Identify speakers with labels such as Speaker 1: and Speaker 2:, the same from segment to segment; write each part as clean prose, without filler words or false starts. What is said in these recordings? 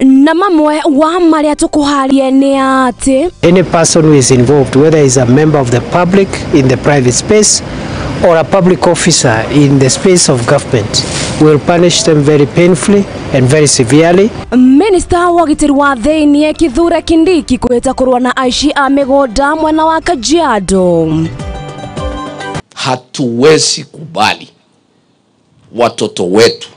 Speaker 1: Na mamwe wa maria tukuharie ni ati
Speaker 2: any person who is involved, whether is a member of the public in the private space or a public officer in the space of government, will punish them very painfully and very severely.
Speaker 1: Minister wa gitiri wa thiini Kithure Kindiki kwita kurwa na aici a migunda mwena wa Kajiado.
Speaker 3: Hatuwezi kubali watoto wetu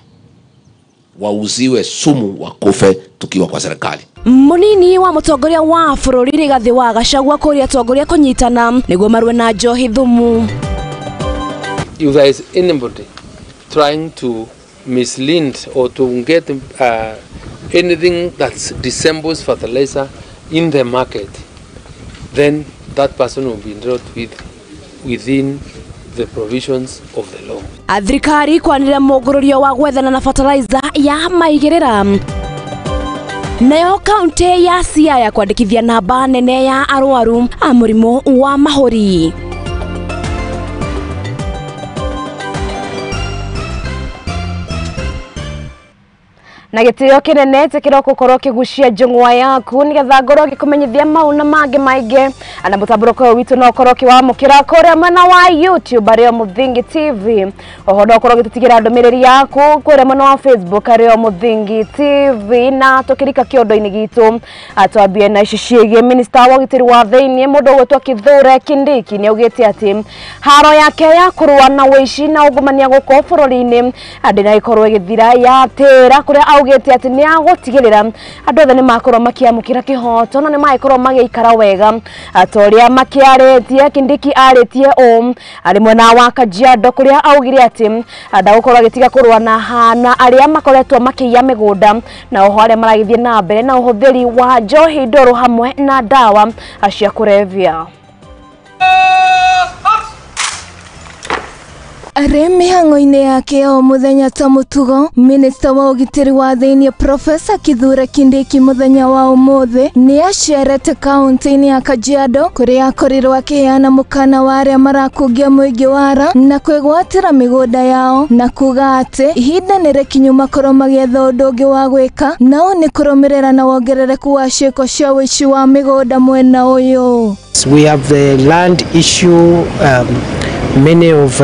Speaker 3: wauziwe sumu wakufe tukiwa kwa serikali.
Speaker 1: Munini wa mutongoria wa bururi Rigathi wa Gachagua kuria atongoria kunyitana niguo marue na njohi thumu.
Speaker 4: If there is anybody trying to mislead or to get anything that resembles fertilizer in the market, then that person will be dealt with within the provisions of the law.
Speaker 1: Thirikari kwanĩrĩra mũngũrũrio wa gwethana na fertilizer ya maigĩrĩra. Nayo kaunti ya Siaya kwandĩkithia namba nene ya arwaru a mũrimũ wa mahũri. Na gĩtĩo kĩnene tĩkĩro gũkorwo kĩgucia njũng'wa yaku nĩgetha ngorwo ngĩkũmenyithia mau na mangĩ maingĩ na mũtambũrũko ũyũ witũ no ũkorwo ũkĩwamũkĩra kũrĩa mwena wa YouTube arĩo Mũthingi TV. Oho no ũkorwo ũgĩtũtigĩra ndũmĩrĩri yaku kũrĩa mwena wa Facebook arĩo Mũthingi TV. Na tũkĩrika kĩondo-inĩ gitũ atwambie na ici ciĩgiĩ Minister wa ũgitĩri wa thĩiniĩ mũndũ ũgwĩtwo Kithure Kindiki nĩaugĩte atĩ haro yake ya kũrũa na ũici na ungumania gũkũ bũrũri-inĩ ndĩnagĩkorwo ĩgĩthira yatĩra kũrĩa augĩte atĩ nĩ agũtigĩrĩra andũ othe nĩ makorwo makĩamũkĩra kĩhoto na nĩ magĩkorwo magĩikara wega. Ta ũrĩa makĩarĩtie Kindiki arĩtie ũũ arĩ mwena wa Kajiado kũrĩa augire atĩ ndagũkorwo agĩtiga kũrũa na arĩa makoretwo makĩiya mĩgũnda na oho arĩa maragĩthiĩ na mbere na ũhũthĩri wa njohi ndũrũ hamwe na ndawa cia kũrebia.
Speaker 5: Arĩ mĩhang'o-inĩ yake ya o mũthenya ta mũtugo, Minista wa ũgitĩri wa thĩiniĩ Profesa Kithure Kindiki mũthenya wa ũmũthĩ nĩ acerete kaunti-inĩ ya Kajiado kũrĩa akorirwo akĩheana mũkana wa arĩa marakungia mũingĩ wara na kwĩgwatĩra mĩgũnda yao na kuga atĩ ihinda nĩ rĩkinyu makorwo magĩetha ũndũ ũngĩ wa gwĩka nao nĩ kũrũmĩrĩra na wongerereku wa ciĩko cia ũici wa mĩgũnda mwena ũyũ.
Speaker 2: We have the land issue, many of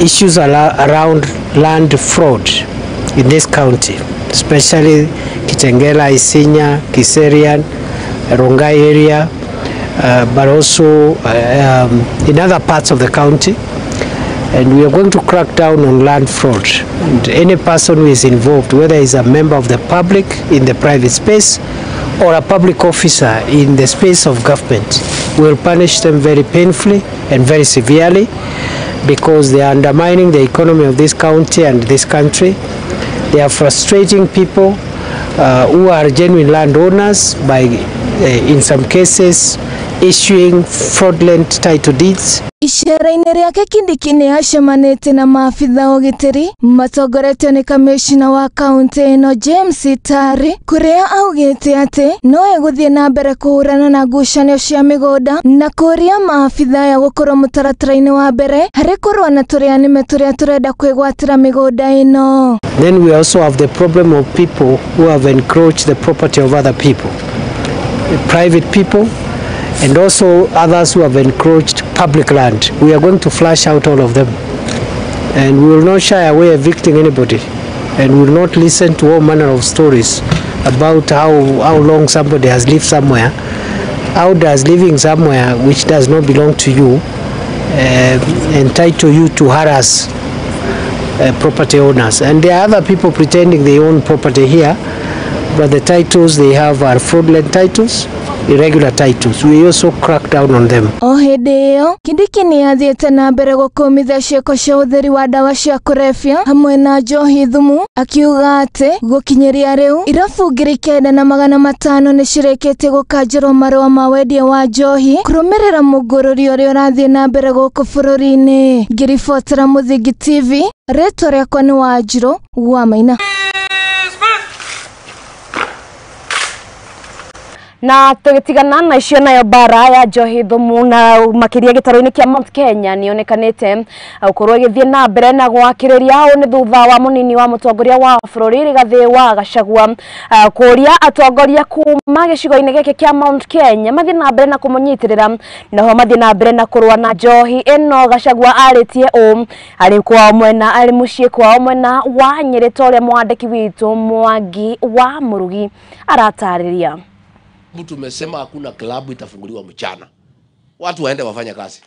Speaker 2: issues around land fraud in this county, especially Kitengela, Isinya, Kiserian, Rongai area, but also in other parts of the county. And we are going to crack down on land fraud. And any person who is involved, whether is a member of the public in the private space or a public officer in the space of government, will punish them very painfully and very severely, because they are undermining the economy of this county and this country. They are frustrating people who are genuine landowners by, in some cases, issuing fraudulent title deeds.
Speaker 5: Icera-inĩ rĩake Kindiki nĩ acemanĩtie na maabitha ũgitĩri matongoretio nĩ kamĩcina wa kaunti ĩno James Tari kũrĩa augĩte atĩ no egũthiĩ na mbere kũhũrana na ngucanio cia mĩgũnda na kũria maabitha aya gũkorwo mũtaratara-inĩ wa mbere harĩ kũrũa na tũrĩa nĩme tũrĩa tũrenda kwĩgwatĩra mĩgũnda ĩno.
Speaker 2: Then we also have the problem of people who have encroached the property of other people, private people, and also others who have encroached public land. We are going to flush out all of them, and we will not shy away evicting anybody, and we will not listen to all manner of stories about how long somebody has lived somewhere. How does living somewhere which does not belong to you entitle you to harass property owners? And there are other people pretending they own property here, but the titles they have are fraudulent titles, irregular titles. We also crack down on them.
Speaker 5: O hĩndĩ ĩyo Kindiki nĩ athiĩte na mbere gũkũmithia ciĩko cia ũtheri wa ndawa cia kũrebia hamwe na njohi thumu akiuga atĩ gũkinyĩria rĩu irabu 9,500 nĩ cirĩkĩtie gũkanjĩrwo marũa ma wendia wa njohi kũrũmĩrĩra mũngũrũri ũrĩa ũrathiĩ na mbere gũkũ bũrũri-inĩ. Ngĩribotera Mũthingi TV, rĩtwa rĩakwa nĩ Wanjirũ wa Maina.
Speaker 1: Na tugitigana na icio nayo bara ya njohi thumu na makiria gitaro-ini kia Mount Kenya nionekanite gukorwo igithie na mbere na gwakiriria uu ni thutha wa munini wa mutongoria wa bururi Rigathi wa Gachagua kuria atongoria kuma gicigo-ini giki kia Mount Kenya mathie na mbere na kumunyitirira naho mathie na mbere na kurua na njohi ino. Gachagua aritie uu ari kwao mwena ari mucii kwao mwena wa Nyeri ta uria mwandiki witu Mwangi wa Murugi aratariria.
Speaker 3: Tumesema hakuna klabu itafunguliwa mchana. Watu waende wafanya kazi.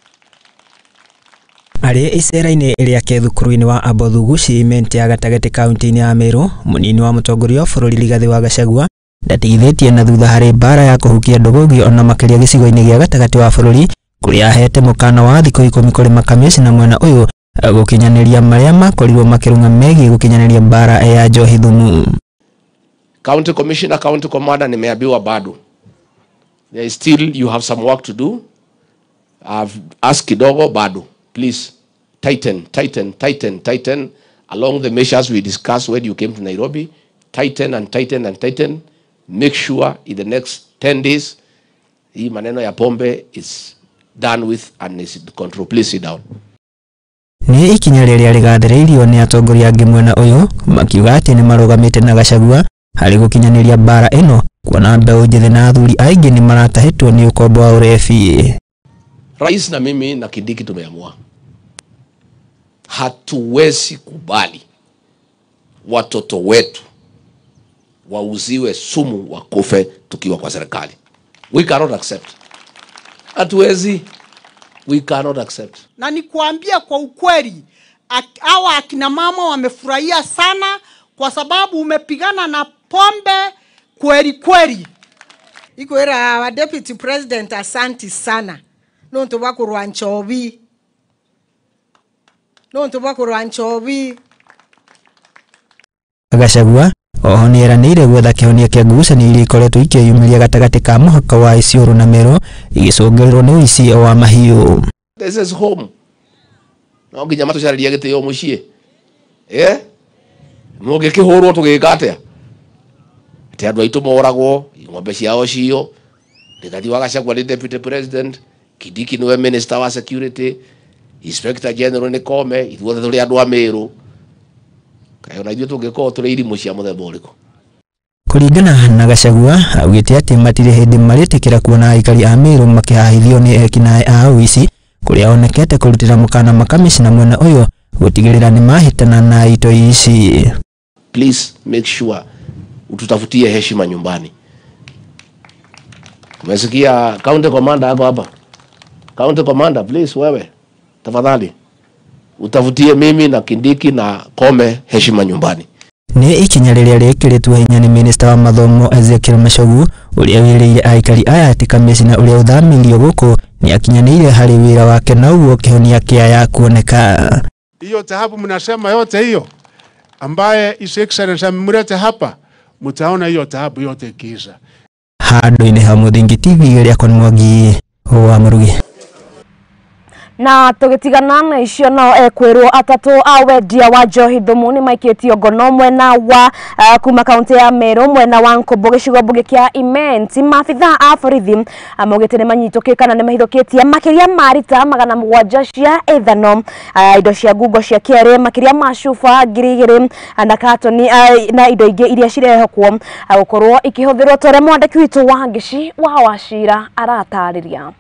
Speaker 6: Arĩ icera-inĩ rĩake thukuru-inĩ wa Abothuguci Imenti ya gatagatĩ kaunti-inĩ ya Meru, mũnini wa mũtongoria wa bũrũri Rigathi wa Gachagua ndatigithĩtie na thutha harĩ mbara ya kũhukia ndũgũgĩ ona makĩria gĩcigo-inĩ gĩa gatagatĩ wa bũrũri kũrĩa ahete mũkana wa thikũ 10 kũrĩ makamĩcina mwena ũyũ gũkinyanĩria marĩa makorirwo makĩrung'a megiĩ gũkinyanĩria mbara ya njohi thumu.
Speaker 3: County Commissioner, County Commander, nimeambiwa bado. There is still, you have some work to do. I've asked kidogo bado. Please, tighten, tighten, tighten, tighten along the measures we discussed when you came to Nairobi. Tighten and tighten and tighten. Make sure in the next 10 days, hii maneno ya pombe is done with and is in control. Please sit down.
Speaker 6: Nĩ ikinya rĩrĩa rĩgathĩrĩirio nĩ atongoria angĩ mwena ũyũ makiuga atĩ nĩ marũgamĩte na Gachagua harĩ gũkinyanĩria mbara ĩno kuona mbeũ njĩthĩ na athuri aingĩ nĩ maratahĩtwo nĩ ũkombo wa ũrebi.
Speaker 3: Rais na mimi na Kindiki tumeamua hatuwezi kubali watoto wetu wauziwe sumu wakufe tukiwa kwa serikali. We cannot accept. Hatuwezi. We cannot accept.
Speaker 7: Na nikuambia kwa ukweli, hawa akina mama wamefurahia sana kwa sababu umepigana na pombe kweli kweli.
Speaker 8: Ikwera wa Deputy President asanti sana. Nontu bakurwa nchobi. Nontu bakurwa nchobi.
Speaker 6: Gachagua oho nĩeranĩire gwetha kĩhonia kĩa ngucanio iria ikoretwo ikĩyumĩria gatagatĩ ka mũhaka wa Isiolo na Meru igĩcũngĩrĩrwo nĩ ũici wa mahiũ.
Speaker 3: This is home. No nginya matũcarĩrie gĩtĩo mũciĩ. Mũngĩkĩhũrwo tũgĩka atĩa? Atĩ andũ aitũ moragwo, ng'ombe ciao cio. Rigathi wa Gachagua nĩ Deputy President, Kindiki nĩwe Minister wa Security, Inspector General nĩ Kome, ithuothe tũrĩ andũ a Meru. Kaĩ ona ithuĩ tũngĩkorwo tũrĩ irimũ cia mũthemba ũrĩkũ?
Speaker 6: Kũringana na Gachagua augĩte atĩ matirĩ hĩndĩ marĩtĩkĩra kuona aikari a Meru makĩhahithio nĩ ekinaĩ a ũici kũrĩa onekete kũrutĩra mũkana makamĩcina mwena ũyũ gũtigĩrĩra nĩ mahĩtana na itoi ici.
Speaker 3: Please make sure ututafutie heshima nyumbani. Umesikia County Commander hapo hapa? County Commander, please wewe tafadhali utafutie mimi na Kindiki na Kome heshima nyumbani.
Speaker 6: Nĩ ikinya rĩrĩa rĩkĩrĩtwo hinya nĩ Minister wa Mathomo Ezekiel Machogu ũrĩa wĩrĩire aikari aya atĩ kamĩcina ũrĩa ũthamĩirio gũkũ nĩ akinyanĩire harĩ wĩra wake na ũguo kĩhonia kĩaya kuoneka.
Speaker 9: Hiyo taabu mnasema yote hiyo ambaye His Excellency amemleta hapa, mtaona hiyo taabu yote ikiisha.
Speaker 6: Handũ-inĩ ha Mũthingi TV rĩakwa nĩ Mwangi wa Mũrugi.
Speaker 1: Na tugitigana na icio no ekwirwo atatu a wendia wa njohi thumu ni maikitio ngono mwena wa kuma kaunti ya Meru mwena wa Nkombo gicigo mbunge kia Imenti. Maabithaa a borithi maugite ni manyitũkĩte kana ni mahithũkĩtie makiria ma rita 700 cia ethano, indo cia ngungo cia kĩerĩ makiria ma cuba 2000 na katoni na indo ingĩ iria cirehokwo gũkorwo ikĩhũthĩrwo ta ũrĩa mwandĩki witũ wa Ngĩci wa Wachira aratarĩria.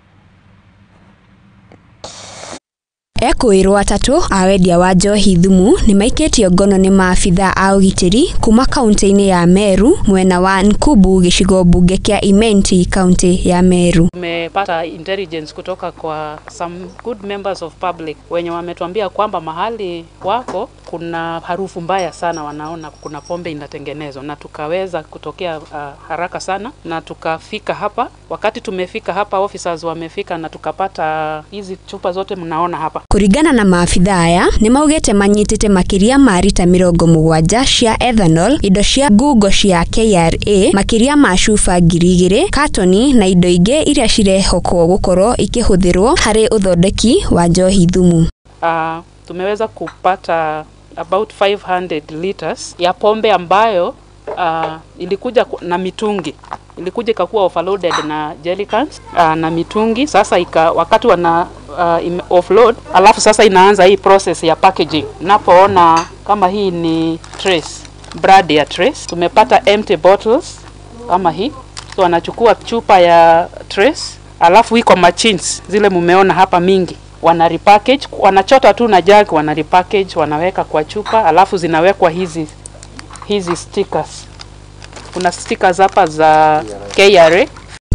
Speaker 10: Ekwĩrwo atatu a wendia wa njohi thumu nĩ maikĩtio ngono nĩ maabithaa a ũgitĩri kuma kaunti-inĩ ya Meru mwena wa Nkubu gĩcigo mbunge kĩa Imenti kaunti ya Meru.
Speaker 11: Tumepata intelligence kutoka kwa some good members of public wenye wametuambia kwamba mahali wako kuna harufu mbaya sana, wanaona kuna pombe inatengenezwa, na tukaweza kutokea haraka sana na tukafika hapa. Wakati tumefika hapa, officers wamefika na tukapata hizi chupa zote mnaona hapa.
Speaker 10: Kuringana na maabithaa aya nĩ maugĩte manyitĩte makĩria ma rita 70 cia ethanol, indo cia ngungo cia KRA, makĩria ma cuba 2000, katoni na indo ingĩ iria cirehokwo gũkorwo ikĩhũthĩrwo harĩ ũthondeki wa njohi thumu.
Speaker 11: Tumeweza kupata about 500 liters ya pombe ambayo ilikuja na mitungi. Ilikuja ikakuwa overloaded na jerrycans na mitungi. Sasa wakati wana offload, alafu sasa inaanza hii process ya packaging. Napoona kama hii ni Trace, brand ya Trace, tumepata empty bottles kama hii. So wanachukua chupa ya Trace, alafu iko machines zile mumeona hapa mingi, wana repackage, wanachota tu na jug, wana repackage, wanaweka kwa chupa, alafu zinawekwa hizi stickers. Kuna stickers hapa za KRA.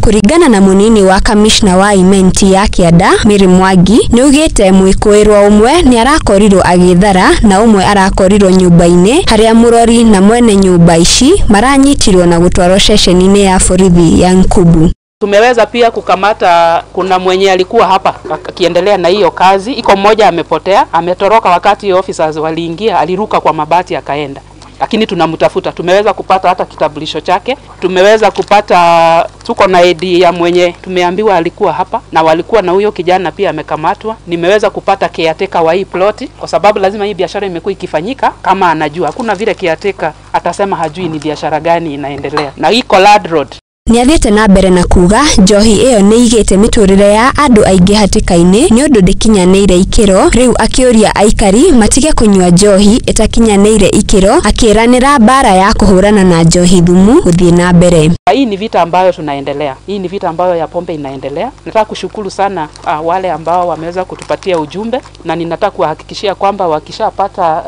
Speaker 10: Kuringana na munini wa kamishna wa imenti ya Kianda Mary Mwangi nĩaugĩte mwĩkũĩrwo ũmwe nĩarakorirwo agĩthara na ũmwe arakorirwo nyũmba-inĩ harĩa mũrori na mwene nyũmba ici maranyitirwo na gũtwarwo ceceni-inĩ ya borithi ya Nkubu.
Speaker 11: Tumeweza pia kukamata, kuna mwenye alikuwa hapa akiendelea na hiyo kazi, iko mmoja amepotea, ametoroka wakati officers waliingia, aliruka kwa mabati akaenda. Lakini tunamtafuta, tumeweza kupata hata kitambulisho chake, tumeweza kupata, tuko na ID ya mwenye tumeambiwa alikuwa hapa na walikuwa na huyo kijana pia amekamatwa. Nimeweza kupata caretaker wa hii ploti, kwa sababu lazima hii biashara imekuwa ikifanyika kama anajua. Hakuna vile caretaker atasema hajui ni biashara gani inaendelea. Na iko landlord.
Speaker 10: Nĩathiĩte na mbere na kuga njohi ĩyo nĩigĩte mĩtũrĩre ya andũ aingĩ hatĩka-inĩ nĩũndũ ndĩkinyanĩire ikĩro. Rĩu akĩũria aikari matige kũnyua njohi ĩtakinyanĩire ikĩro, akĩranĩra mbara ya kũhũrana na njohi thumu gũthiĩ na mbere.
Speaker 11: Hii ni vita ambayo tunaendelea. Hii ni vita ambayo ya pombe inaendelea. Nataka kushukuru sana wale ambao wameweza kutupatia ujumbe, na ninataka kuhakikishia kwamba wakishapata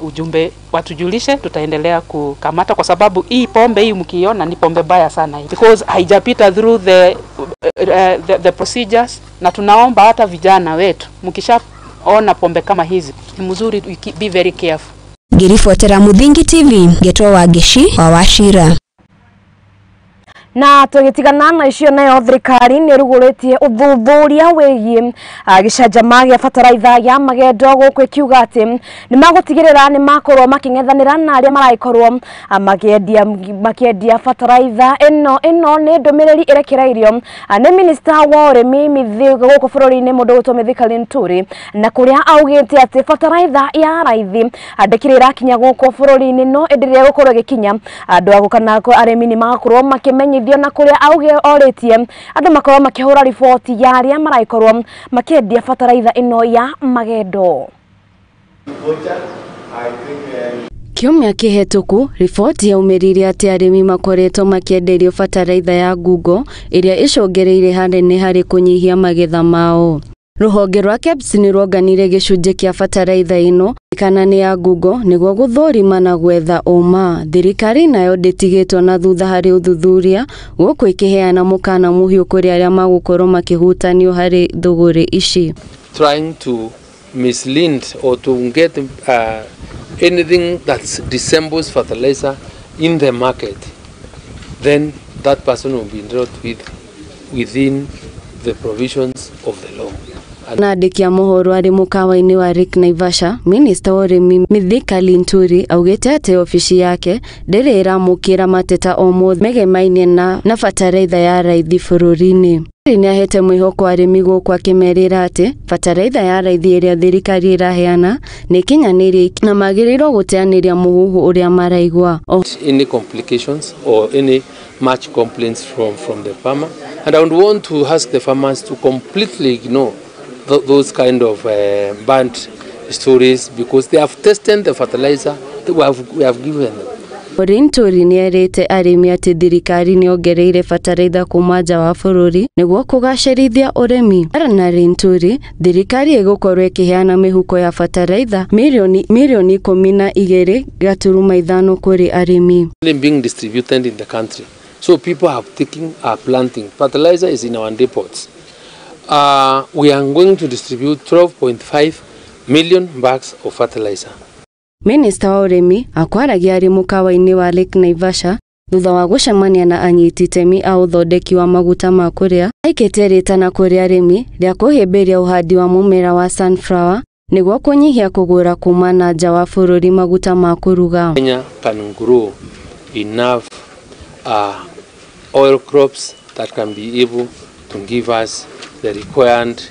Speaker 11: ujumbe watujulishe, tutaendelea kukamata, kwa sababu hii pombe hii mkiiona ni pombe baya sana hii, because haijapita through the procedures. Na tunaomba hata vijana wetu, mkishaona pombe kama hizi ni mzuri, be very careful.
Speaker 10: Ngiribotera Muthingi TV, ngetwo Wangeshi wa Wachira.
Speaker 1: Na tũgĩtigana na icio, nayo thirikari nĩ ĩrugũrĩtie ũthuthuria wĩgiĩ gĩcanjama gĩa bataraitha ya magendo gũkũ, ĩkiuga atĩ nĩ magũtigĩrĩra nĩ makorwo makĩng'ethanĩra na arĩa maragĩkorwo makĩendia bataraitha ĩno. Ĩno nĩ ndũmĩrĩri ĩrekereirio nĩ minista wa ũrĩmi gũkũ bũrũri-inĩ mũndũ ũgwĩtwo Mithika Linturi, na kũrĩa augĩte atĩ bataraitha ya raithi ndĩkĩrĩ ĩrakinya gũkũ bũrũri-inĩ, no ĩndĩ rĩrĩa ĩgũkorwo ĩgĩkinya andũ a kana arĩmi nĩ magakorwo makĩmenyithio, na kuria auge orĩtie andũ makorwo makĩhũra riboti ya arĩa maragĩkorwo makĩendia bataraitha ĩno ya magendo.
Speaker 12: Kiumia kĩhetũku riboti yaumĩrire atĩ arĩmi makoretwo makĩenderio bataraitha ya ngungo ĩrĩa ĩcũngĩrĩirie hanene harĩ kũnyihia magetha mao. Rũhonge rwa KEBS nĩ ruonganire gĩcunjĩ kĩa bataraitha ĩno kana nĩ ya ngungo nĩguo gũthũrima na gwetha ũma. Thirikari nayo ndĩtigĩtwo na thutha harĩ ũthuthuria gũkũ ĩkĩheana mũkana mũhiũ kũrĩ arĩa magũkorwo makĩhutanio harĩ thũgũrĩ ici.
Speaker 4: Trying to mislead or to get anything that resembles fertilizer in the market, then that person will be dealt with within the provisions of the law.
Speaker 12: Na andĩki a mohoro arĩ mũkawa-inĩ wa Lake Naivasha, minista wa ũrĩmi Mithika Linturi augĩte atĩ obici yake ndĩrĩ ĩramũkĩra mateta o mothe megemainie na bataraitha ya raithi bũrũri-inĩ. Nĩahete mwĩhoko arĩmi gũkũ akĩmerĩra atĩ bataraitha ya raithi ĩrĩa thirikari ĩraheana nĩĩkinyanĩirie na magĩrĩirwo gũteanĩria mũhuhu ũrĩa maraigua.
Speaker 4: Any complications or any much complaints from the farmer, and I would want to ask the farmers to completely ignore those kind of bad stories, because they have tested the fertilizer that we have given them.
Speaker 12: Linturi nĩerĩte arĩmi atĩ thirikari nĩyongereire bataraitha kuma nja wa bũrũri nĩguo kũgacĩrithia ũrĩmi. Na Linturi, thirikari ĩgũkorwo ĩkĩheana mĩhuko ya bataraitha milioni 12.5 kũrĩ arĩmi.
Speaker 4: Being distributed in the country, so people are planting. Fertilizer is in our depots. We are going to distribute 12.5 million bags of fertilizer.
Speaker 12: Minista wa ũrĩmi akwaragia arĩ mũkawa-inĩ wa Lake Naivasha thutha wa gũcemania na anyiti itemi a ũthondeki wa maguta ma kũrĩa. Aikĩtie rĩtana kũrĩ arĩmi rĩa kũhĩmbĩria ũhandi wa mũmera wa sunflower nĩguo kũnyihia kũgũra kuma na nja wa bũrũri maguta ma kũruga.
Speaker 4: Kenya can grow enough oil crops that can be able to give us the required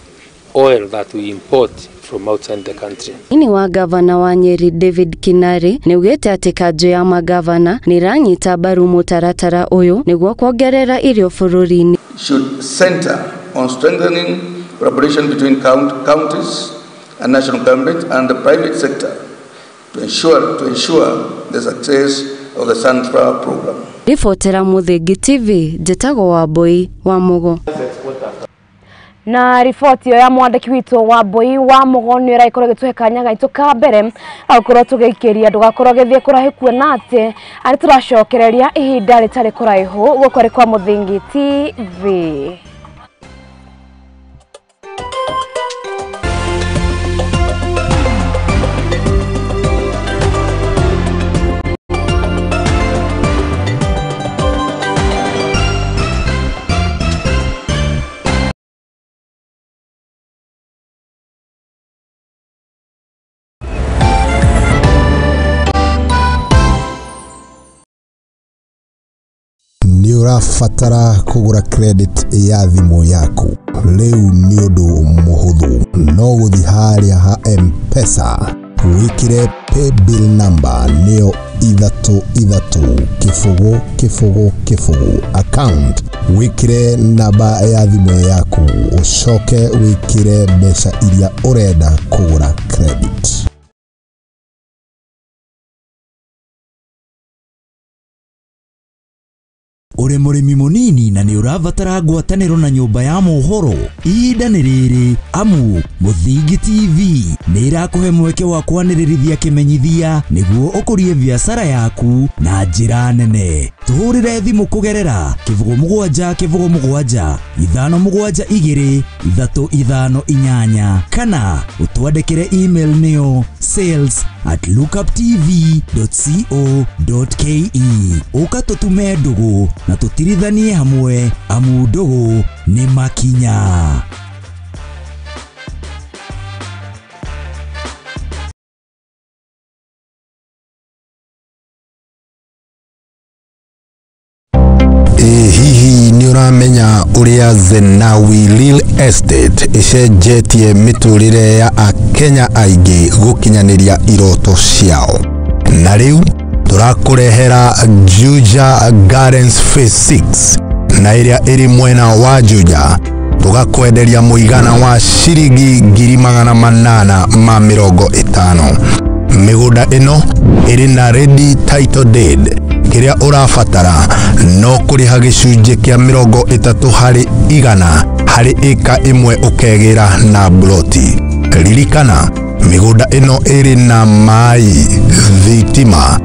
Speaker 4: oil that we import from outside the country.
Speaker 12: Ini wa gavana wa Nyeri David Kinari nĩugĩte atĩ kanjũ ya magavana nĩranyita mbaru mũtaratara ũyũ nĩguo kuongerera irio bũrũri-inĩ.
Speaker 13: Should center on strengthening collaboration between counties and national government and the private sector to ensure the success of the sunflower program.
Speaker 12: Ribotera Muthingi TV, njĩtagwo Wambui wa Mugo.
Speaker 1: Na riboti ya mwandĩki witũ Wambui wa Mugo nĩ ĩragĩkorwo ĩgĩtũhe kanya gaitũ ka mbere agũkorwo tũgĩikĩria ndũgakorwo ũgĩthiĩ kũraihu kuona atĩ arĩ tũracokereria ihinda rĩtarĩ kũraihu gũkũ arĩ kwa Muthingi TV.
Speaker 14: Ũrabatara kũgũra credit ya thimũ yaku rĩu nĩ ũndũ mũhũthũ no gũthiĩ harĩa ha M-Pesa wĩkĩre paybill number nĩyo 3 3 0 0 0 account wĩkĩre namba ya thimũ yaku ũcoke wĩkĩre mbeca iria ũrenda kũgũra credit.
Speaker 15: Uri mũrĩmi mũnini na nĩ ũrabatara ngwatanĩro na nyũmba ya mohoro ihinda nĩ rĩrĩ amu Muthingi TV nĩ ĩrakũhe mweke wa kwanĩrĩrithia kĩmenyithia nĩguo ũkũrie biacara yaku na njĩra nene. Tũhũrĩre thimũ kũgerera 07 07 572 358 kana ũtwandĩkĩre email nĩyo sales@lookuptv.co.ke. Ũka tũtume ndũgũ na tũtirithanie hamwe amu ndũgũ nĩ makinya.
Speaker 14: Hihi nĩ ũramenya ũrĩa Zenawi Real Estate ĩcenjetie mĩtũrĩre ya Akenya aingĩ gũkinyanĩria iroto ciao? Na rĩu tũrakũrehera Juja Gardens Phase 6 na ĩrĩa ĩrĩ mwena wa Juja tũgakwenderia mũigana wa ciringi 850,000. Mĩgũnda ĩno ĩrĩ na ready title deed kĩrĩa ũrabatara no kũrĩha gĩcunjĩ kĩa 30% harĩ ĩka ĩmwe ũkegĩra na bloti. Ririkana mĩgũnda ĩno ĩrĩ na maĩ, thitima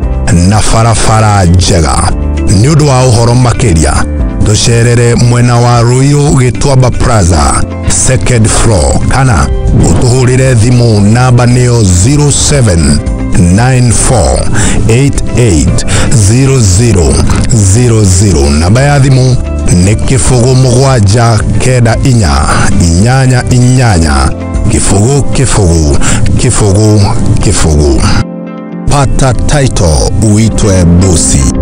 Speaker 14: na barabara njega. Nĩ ũndũ wa ũhoro makĩria tũcerere mwena wa Ruiru Gĩtuamba Plaza second floor kana ũtũhũrĩre thimũ namba nĩyo 0794880000. Namba ya thimũ nĩ 07 94 8 8 0 0 0 0. Pata title uitwe bosi.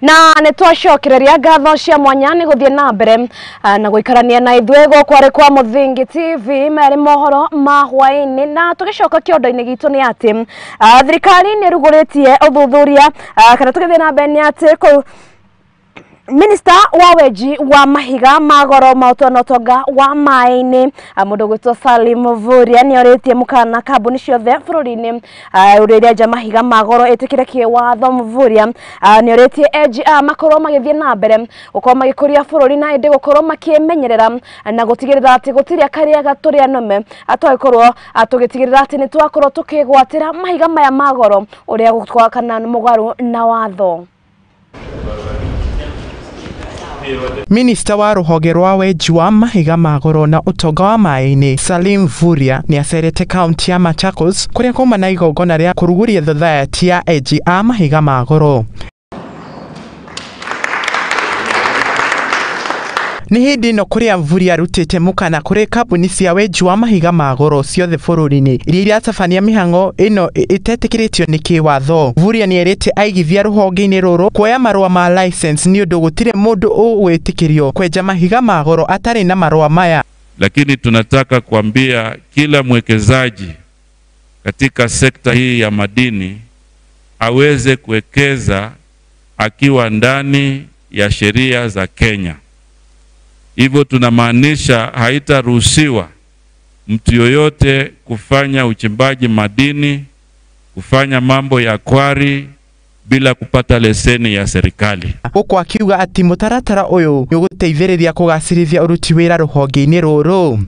Speaker 1: Na nĩ twacokereria ngatho cia mwanya nĩ gũthiĩ na mbere na gũikarania na ithuĩ gũkũ arĩ kwa Muthingi TV merĩ mohoro ma hwaĩ-inĩ. Na tũgĩcoka kĩondo-inĩ gitũ nĩ atĩ thirikari nĩ ĩrugũrĩtie ũthuthuria kana tũgĩthiĩ na mbere nĩ atĩ Minister wa weji wa mahiga ma goro ma ũtonga wa maĩ-inĩ mũndũ gwĩtwo Salim Mvurya nĩ orĩtie mũkana kambuni ciothe bũrũri-inĩ ũrĩa irenja mahiga ma goro ĩtĩkĩre kĩwatho. Mvurya nĩ orĩtie enji aya makorwo magĩthiĩ na mbere gũkorwo magĩkũria bũrũri na ĩndĩ gũkorwo makĩmenyerera na gũtigĩrĩra atĩ gũtirĩ karĩaga tũrĩa nũme tũgĩkorwo tũgĩtigĩrĩra atĩ nĩ twakorwo tũkĩgwatĩra mahiga maya ma goro ũrĩa gũtwa kana mũgarũ na watho.
Speaker 16: Minista wa rũhonge rwa wenji wa mahiga ma goro na ũtonga wa maĩ-inĩ Salim Mvurya nĩ acerete kaunti ya Machakos kũrĩa kuma na igongona rĩa kũrugũria thothaitĩ ya enji a mahiga ma goro. Nĩ hĩndĩ ĩno kũrĩa Mvurya arutĩte mũkana kũrĩ kambuni cia wenji wa mahiga ma goro ciothe bũrũri-inĩ iria iratabania mĩhang'o ĩno ĩtetĩkĩrĩtio nĩ kĩwatho. Mvurya nĩ erĩte aigithia rũhonge-inĩ rũrũ kuoya marũa ma license nĩ ũndũ gũtirĩ mũndũ ũgwĩtĩkĩrio kwenja mahiga ma goro atarĩ na marũa maya.
Speaker 17: Lakini tunataka kuambia kila mwekezaji katika sekta hii ya madini aweze kuwekeza akiwa ndani ya sheria za Kenya. Hivyo tunamaanisha haitaruhusiwa mtu yoyote kufanya uchimbaji madini, kufanya mambo ya kwari bila kupata leseni ya serikali.
Speaker 16: Huku akiuga ati mutaratara ũyũ nĩ ũgũteithĩrĩria kũgacĩrithia ũruti wĩra rũhonge-inĩ rũrũ.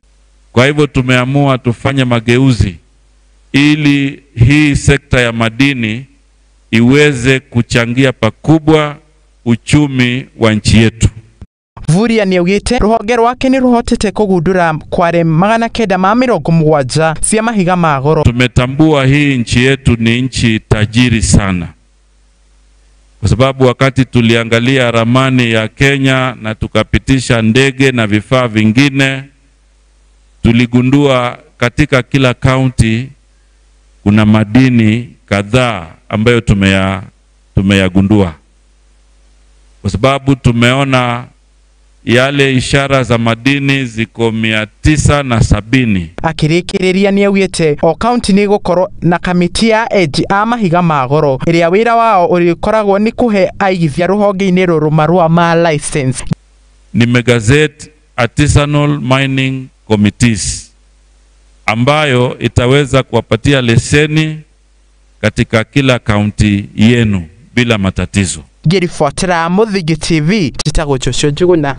Speaker 17: Kwa hivyo tumeamua tufanye mageuzi ili hii sekta ya madini iweze kuchangia pakubwa uchumi wa nchi yetu.
Speaker 16: Mvurya nĩ augĩte rũhonge rwake nĩ rũhotete kũgundũra kware 970 cia mahiga ma goro.
Speaker 17: Tumetambua hii nchi yetu ni nchi tajiri sana, kwa sababu wakati tuliangalia ramani ya Kenya na tukapitisha ndege na vifaa vingine, tuligundua katika kila kaunti kuna madini kadhaa ambayo tumeyagundua, kwa sababu tumeona yale ishara za madini ziko 970.
Speaker 16: Akĩrĩkĩrĩria nĩ augĩte o kaunti nĩ ĩgũkorwo na kamĩtĩ ya enji a mahiga ma goro ĩrĩa wĩra wao ũrĩkoragwo nĩ kũhe aigithia rũhonge-inĩ rũrũ marũa ma license.
Speaker 17: Nimegazette artisanal mining committees ambayo itaweza kuwapatia leseni katika kila kaunti yenu bila matatizo.
Speaker 16: Ngĩribotera Mũthingi TV, njĩtagwo Joshua Njuguna.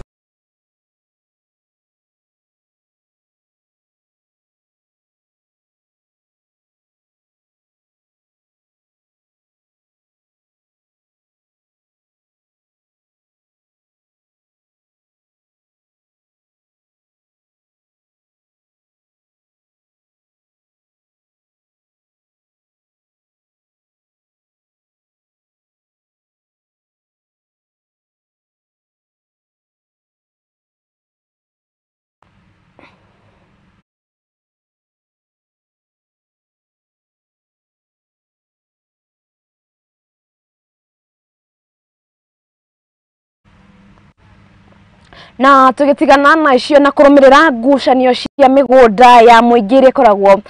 Speaker 1: Na tugitigana na icio na kurumirira ngucanio cia migunda ya muingi iria ikoragwo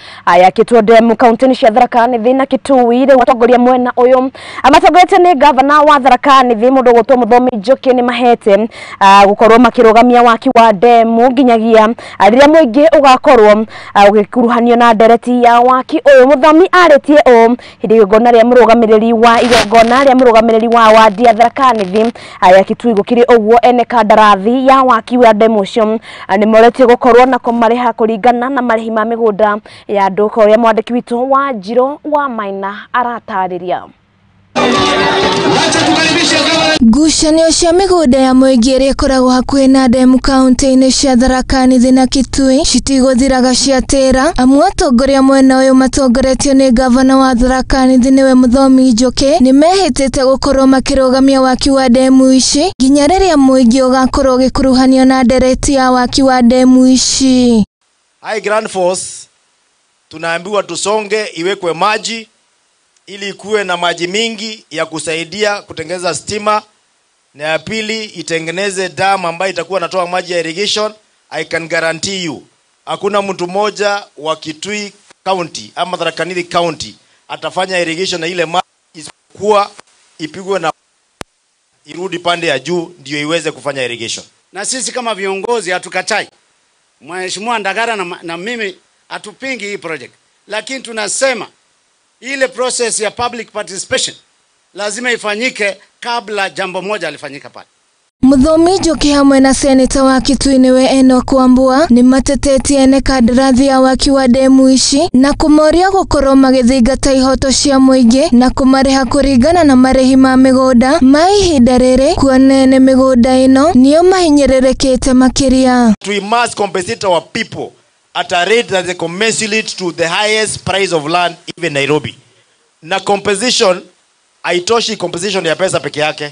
Speaker 1: yakitwo ndemu kaunti-inĩ cia Tharaka Nithi na Kitui. Rĩu atongoria mwena ũyũ matongoretio nĩ gavana wa Tharaka Nithi mũndũ ũgwĩtwo Mũthomi Njoki nĩ mahete gũkorwo makĩrũgamia waki wa ndemu nginyagia rĩrĩa mũingĩ ũgakorwo ũgĩkuruhanio na ndereti ya waki ũyũ. Mũthomi arĩtie ũũ hĩndĩ igongona rĩa mũrũgamĩrĩri wa igongona rĩa mũrũgamĩrĩri wa wadi ya Tharaka Nithi ya Kitui. Gũkĩrĩ ũguo ene kandarathi ya waki wa ndemu ũcio nĩ moretio gũkorwo na kũmarĩha kũringana na marĩhi ma mĩgũnda ya andũ, ũrĩa mwandĩki witũ wa Njirũ wa Maina aratarĩria.
Speaker 5: Ngucanio cia mĩgũnda ya mũingĩ ĩrĩa ĩkoragwo hakuhĩ na ndemu kaunti-inĩ cia Tharaka Nithi na Kitui citigũthiraga ciatĩra, amu atongoria mwena ũyũ matongoretio nĩ gavana wa Tharaka Nithi nĩwe Mũthomi Njoki nĩ mehĩtĩte gũkorwo makĩrũgamia waki wa ndemu ici nginya rĩrĩa mũingĩ ũgakorwo ũgĩkuruhanio na ndereti ya waki wa ndemu ici.
Speaker 18: High Grand Force tunaambiwa tusonge, iwekwe maji ili kuwe na maji mingi ya kusaidia kutengeneza stima, na ya pili itengeneze dam ambayo itakuwa natoa maji ya irrigation. I can guarantee you hakuna mtu mmoja wa Kitui County ama Tharaka Nithi County atafanya irrigation na ile maji isipokuwa ipigwe na irudi pande ya juu ndio iweze kufanya irrigation.
Speaker 19: Na sisi kama viongozi hatukatai. Mheshimiwa Ndagara na mimi hatupingi hii project. Lakini tunasema ile process ya public participation lazima ifanyike kabla jambo moja alifanyika pale.
Speaker 5: Muthomi Njoki hamwe na seneta wa Kitui niwe Enock Wambua nĩ matetetie ene kandarathi ya waki wa demu ici na kũmoria gũkorwo magĩthingata ihoto cia mũingĩ na kũmarĩha kũringana na marĩhi ma mĩgũnda ma ihinda rĩrĩ kuona ene mĩgũnda ĩno nĩo mahinyĩrĩrĩkĩte makĩria.
Speaker 18: We must compensate our people at a rate that is commensurate to the highest price of land even Nairobi. Na compensation haitoshi, compensation ya pesa peke yake.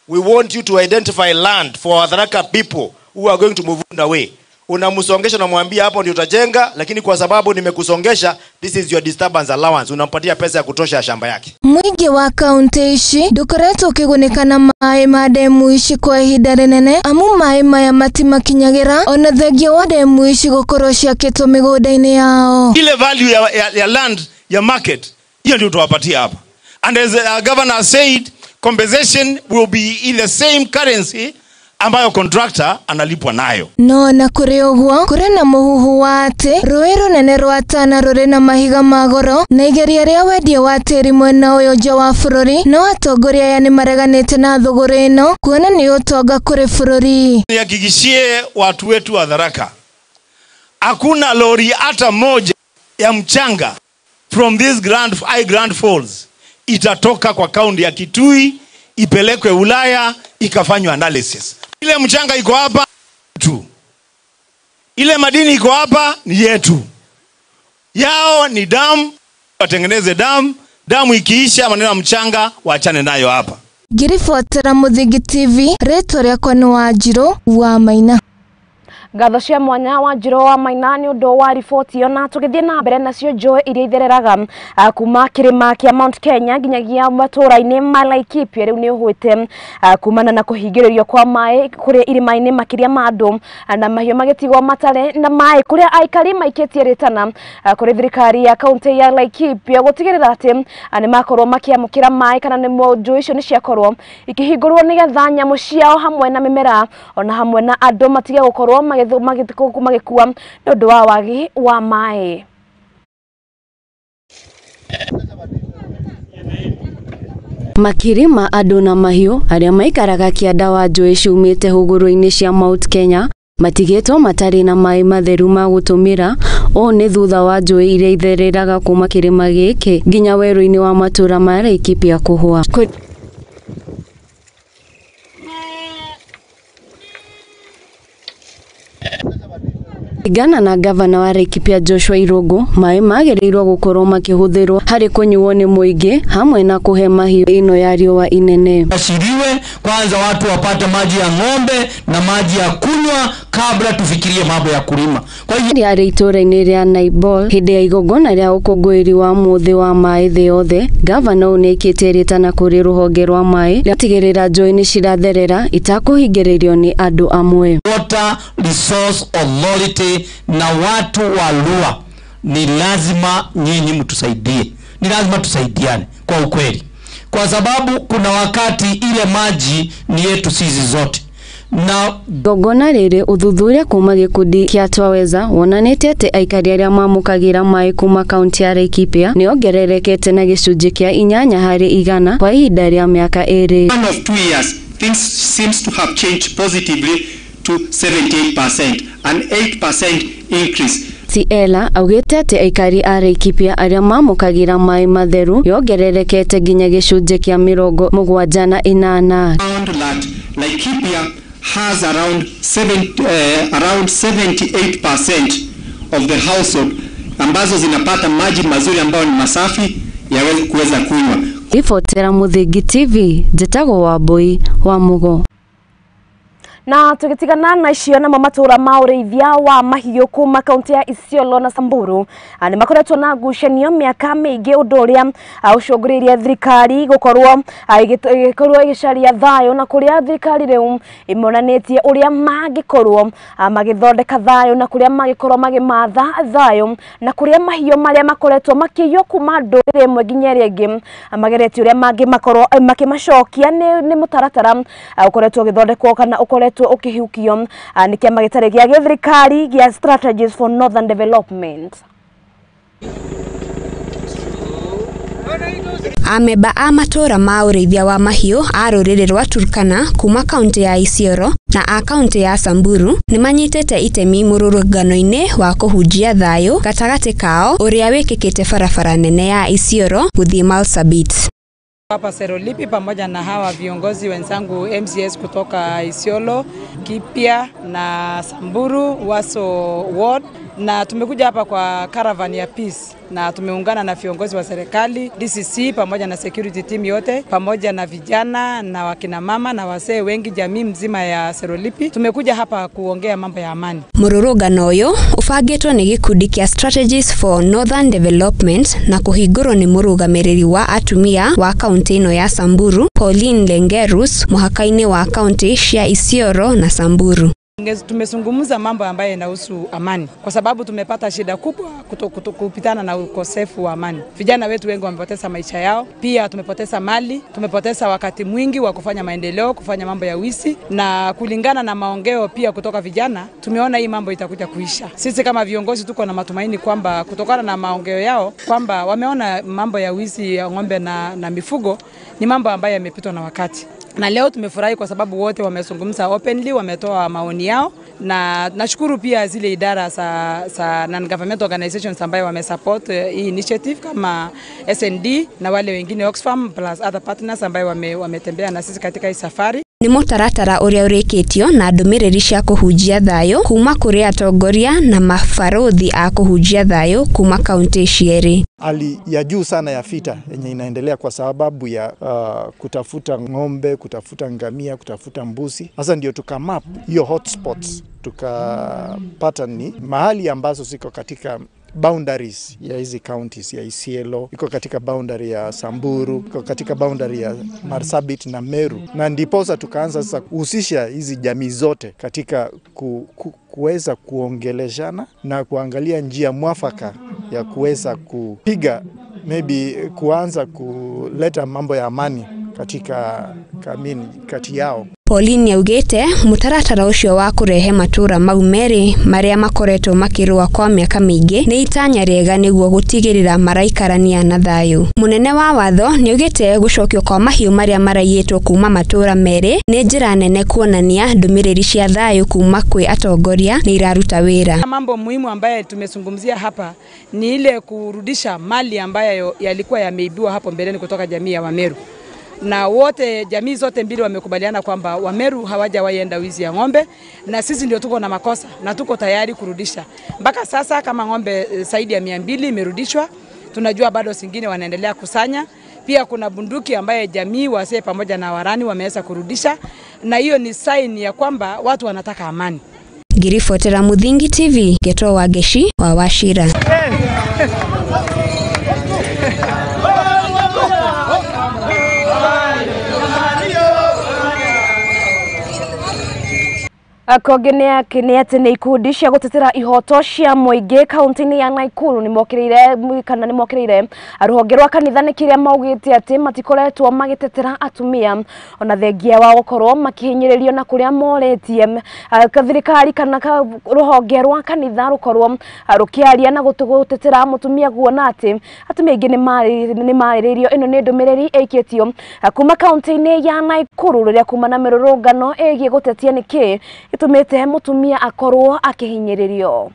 Speaker 18: We want you to identify land for Tharaka people who are going to move away. Unamsongesha na mwambia hapo ndio utajenga, lakini kwa sababu nimekusongesha, this is your disturbance allowance. Unampatia pesa ya kutosha ya shamba yake.
Speaker 5: Mũingĩ wa kaunti ici ndũkoretwo ũkĩgunĩka na maĩ ma demu ici kwa ihinda rĩnene amu maĩ maya matimakinyagĩra ona thengia wa demu ici gũkorwo ciakĩtwo mĩgũnda-inĩ yao.
Speaker 20: Ile value ya land ya market hiyo ndio tuwapatia hapa. And as our governor said, compensation will be in the same currency ambayo contractor analipwa nayo.
Speaker 5: No na kũrĩ ũguo kũrĩ na mũhuhu wa atĩ rũĩ rũnene rwa Tana rũrĩ na mahiga ma goro na igeria rĩa wendia wa tĩri mwena ũyũ nja wa bũrũri, no atongoria aya nĩmareganĩte na thũgũrĩ ĩno kuona nĩ ũtonga kũrĩ bũrũri.
Speaker 20: Nihakikishie watu wetu wa Tharaka, hakuna lori hata moja ya mchanga from this Grand Falls itatoka kwa kaunti ya Kitui ipelekwe Ulaya ikafanywa analysis. Ile mchanga iko hapa tu, ile madini iko hapa ni yetu. Yao ni damu, watengeneze damu, damu ikiisha maneno ya mchanga waachane nayo hapa.
Speaker 5: Ngĩribotera Mũthingi TV, rĩtwa rĩakwa nĩ Wanjirũ wa Maina.
Speaker 1: Ngatho cia mwanya Wanjirũ wa Maina nĩ ũndũ wa riboti ĩyo, na tũgĩthiĩ na mbere nacio njũĩ iria ithereraga kuma kĩrĩma kĩa Mount Kenya nginyagia matũũra-inĩ ma Laikipia rĩu nĩ ũhwĩte kumana na kũhingĩrĩrio kwa maĩ kũrĩa irĩma-inĩ makĩria ma andũ na mahiũ magĩtigwo matarĩ na maĩ kũrĩa aikari maikĩtie rĩtana kũrĩ thirikari ya kaunti ya Laikipia gũtigĩrĩra atĩ nĩ makorwo makĩamũkĩra maĩ kana nĩ njũĩ icio nĩ ciakorwo ikĩhingũrwo nĩgetha nyamũ ciao hamwe na mĩmera ona hamwe na andũ matige gũkorwo magĩkua nĩ ũndũ wa wagi wa maĩ.
Speaker 12: Makiri ma andũ na mahiũ arĩa maikaraga kĩanda wa njũĩ ciumĩte hũgũrũ-inĩ cia Mount Kenya matigĩtwo matarĩ na maĩ matheru ma gũtũmĩra. Ũũ nĩ thutha wa njũĩ iria ithereraga kuma kĩrĩma gĩkĩ nginya werũ-inĩ wa matũũra ma Laikipia kũhũa. Kũringana na gavana wa Laikipia Joshua Irũngũ, maĩ magĩrĩirwo gũkorwo makĩhũthĩrwo harĩ kũnyuo nĩ mũingĩ hamwe na kũhe mahiũ ĩno ya riũa inene.
Speaker 21: Ashiriwe kwanza watu wapate maji ya ng'ombe na maji ya kunywa kabla tufikirie mambo ya kulima. Kwa hiyo
Speaker 12: arĩ itũũra-inĩ rĩa Naibol hĩndĩ ya igongona rĩa ũkũngũĩri wa mũthĩ wa maĩ thĩ yothe, gavana ũyũ nĩaikĩtie rĩtana kũrĩ rũhonge rwa maĩ rĩatigĩrĩra njũĩ nĩ ciratherera itakũhingĩrĩrio nĩ andũ amwe.
Speaker 21: Water Resource Authority na watu wa Lua, ni lazima nyinyi mtusaidie, ni lazima tusaidiane kwa ukweli, kwa sababu kuna wakati ile maji ni yetu sisi zote. Na
Speaker 12: Igongona rĩrĩ ũthuthuria kuma gĩkundi kĩa Twaweza wonanĩtie atĩ aikari arĩa mamũkagĩra maĩ kuma kaunti ya Laikipia nĩongererekete na gĩcunjĩ kĩa 8 harĩ 100 kwa ihinda rĩa mĩaka 2.
Speaker 22: One of 2 years things seems to have changed positively to 78%, an 8% increase.
Speaker 12: Ciela augĩte atĩ aikari a Laikipia arĩa mamũkagĩra maĩ matheru yongererekete nginya gĩcunjĩ kĩa 78.
Speaker 22: Found that Laikipia has around 78% of the household ambazo zinapata maji mazuri ambayo ni masafi ya kuweza kunywa.
Speaker 12: Ribotera Mũthingi TV, njĩtagwo Wambui wa Mugo.
Speaker 1: Na tugitigana na icio namo matura ma ũrĩithia wa mahiũ kuma kaunti ya Isiolo na Samburu nĩ makoretwo na ngucanio mĩaka mĩingĩ, ũndũ ũrĩa ũcũngĩrĩirie thirikari gũkorwo ĩgĩkorwo ĩgĩcaria thayũ, na kũrĩa thirikari rĩu ĩmonanĩtie ũrĩa mangĩkorwo magĩthondeka thayũ, na kũrĩa mangĩkorwo magĩmatha thayũ, na kũrĩa mahiũ marĩa makoretwo makĩiywo kuma ndũrĩrĩ ĩmwe nginya ĩrĩa ĩngĩ mageretie ũrĩa mangĩmakorwo makĩmacokia. Nĩ mũtaratara ũkoretwo ũgĩthondekwo kana ũkoretwo ukihukio ni kiama gĩtarĩ gĩa gĩthirikari gĩa Strategies for Northern Development.
Speaker 10: Ameba a matũra ma ũrĩithia wa mahiũ a rũrĩrĩ rwa Turkana kuma kaunti ya Isiolo na a kaunti ya Samburu nĩ manyitĩte itemi mũrũrũngano-inĩ wa kũhunjia thayũ gatagatĩ kao ũrĩa wĩkĩkĩte barabara nene ya Isiolo gũthiĩ Marsabit.
Speaker 2: Hapa Serolipi pamoja na hawa viongozi wenzangu MCS kutoka Isiolo, Kipia na Samburu, Waso Ward, na tumekuja hapa kwa caravan ya peace na tumeungana na viongozi wa serikali, DCC pamoja na security team yote pamoja na vijana na wakina mama na wasee wengi, jamii mzima ya Serolipi. Tumekuja hapa kuongea mambo ya amani.
Speaker 10: Mũrũrũngano ũyũ ũbangĩtwo nĩ gĩkundi kĩa Strategies for Northern Development na kũhingũrwo nĩ mũrũgamĩrĩri wa atumia wa kaunti ĩno ya Samburu, Pauline Lengerus, mũhaka-inĩ wa kaunti cia Isiolo na Samburu.
Speaker 2: Tumezungumza mambo ambayo yanahusu amani kwa sababu tumepata shida kubwa kupitana na ukosefu wa amani. Vijana wetu wengi wamepoteza maisha yao, pia tumepoteza mali, tumepoteza wakati mwingi wa kufanya maendeleo, kufanya mambo ya wizi, na kulingana na maongeo pia kutoka vijana tumeona hii mambo itakuja kuisha. Sisi kama viongozi tuko na matumaini kwamba kutokana na maongeo yao kwamba wameona mambo ya wizi ya ng'ombe na mifugo ni mambo ambayo yamepitwa na wakati. Na leo tumefurahi kwa sababu wote wamezungumza openly, wametoa maoni yao, na nashukuru pia zile idara za non-government organizations ambayo wamesupport hii initiative kama SND na wale wengine Oxfam plus other partners ambayo wametembea na sisi katika hii safari.
Speaker 10: Nĩ mũtaratara ũrĩa ũrĩkĩtio na ndũmĩrĩri cia kũhunjia thayũ kuma kũrĩ atongoria na mabarũthi a kũhunjia thayũ kuma kaunti cierĩ.
Speaker 7: Hali ya juu sana ya vita yenye inaendelea kwa sababu ya kutafuta ng'ombe, kutafuta ngamia, kutafuta mbuzi. Sasa ndio tukamap hiyo hotspots, tukapata ni mahali ambazo ziko katika boundaries ya hizi counties ya Isiolo, iko katika boundary ya Samburu, iko katika boundary ya Marsabit na Meru. Na ndiposa tukaanza sasa kuhusisha hizi jamii zote katika kuweza kuongeleshana na kuangalia njia mwafaka ya kuweza kupiga maybe kuanza kuleta mambo ya amani katika kamini kati yao.
Speaker 10: Pauline yaugite mutaratara ucio wa kurehe matura mau meri maria makoretwo makirua kwa miaka mingi ni itanya riega niguo gutigirira maraikarania na thayu. Munene wa watho niugite gucokio kwa mahiu maria maraiyitwo kuma matura meri ni njira nene kuonania ndumiriri cia thayu kuma kwi atongoria ni iraruta wira.
Speaker 2: Mambo muhimu ambaye tumezungumzia hapa ni ile kurudisha mali ambayo yalikuwa yameibiwa hapo mbeleni kutoka jamii ya Wameru. Na wote jamii zote mbili wamekubaliana kwamba Wameru hawajawahi wizi ya ng'ombe na sisi ndio tuko na makosa na tuko tayari kurudisha. Mpaka sasa kama ng'ombe zaidi ya 200 imerudishwa, tunajua bado singine wanaendelea kusanya. Pia kuna bunduki ambaye jamii wasee pamoja na warani wameweza kurudisha, na hiyo ni sign ya kwamba watu wanataka amani.
Speaker 10: Ngiribotera Muthingi TV, Geto wa Ngeshi wa Wachira.
Speaker 1: Kũngĩ nĩ atĩ nĩ ikundi cia gũtetera ihoto cia mũingĩ kaunti-inĩ ya Nakuru nĩmokĩrĩire kana nĩmokĩrĩire rũhonge rwa kanitha nĩ kĩrĩa maugĩte atĩ matikoretwo magĩtetera atumia ona thengia wa gũkorwo makĩhinyĩrĩrio na kũrĩa morĩtie thirikari kana rũhonge rwa kanitha rũkorwo rũkĩaria na gũtetera mũtumia kuona atĩ atumia aingĩ nĩmarĩrĩirio. Ĩno nĩ ndũmĩrĩri ĩikĩtio kuma kaunti-inĩ ya Nakuru rĩrĩa kuma na mĩrũrũngano ĩgiĩ gũtetia nĩkĩ gĩtũmĩte mũtumia akorwo akĩhinyĩrĩrio.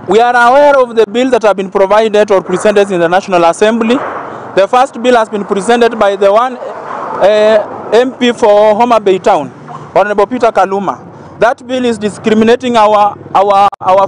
Speaker 23: We are aware of the bill that have been provided or presented in the National Assembly. The first bill has been presented by the one MP for Homa Bay Town, Honorable Peter Kaluma. That bill is discriminating our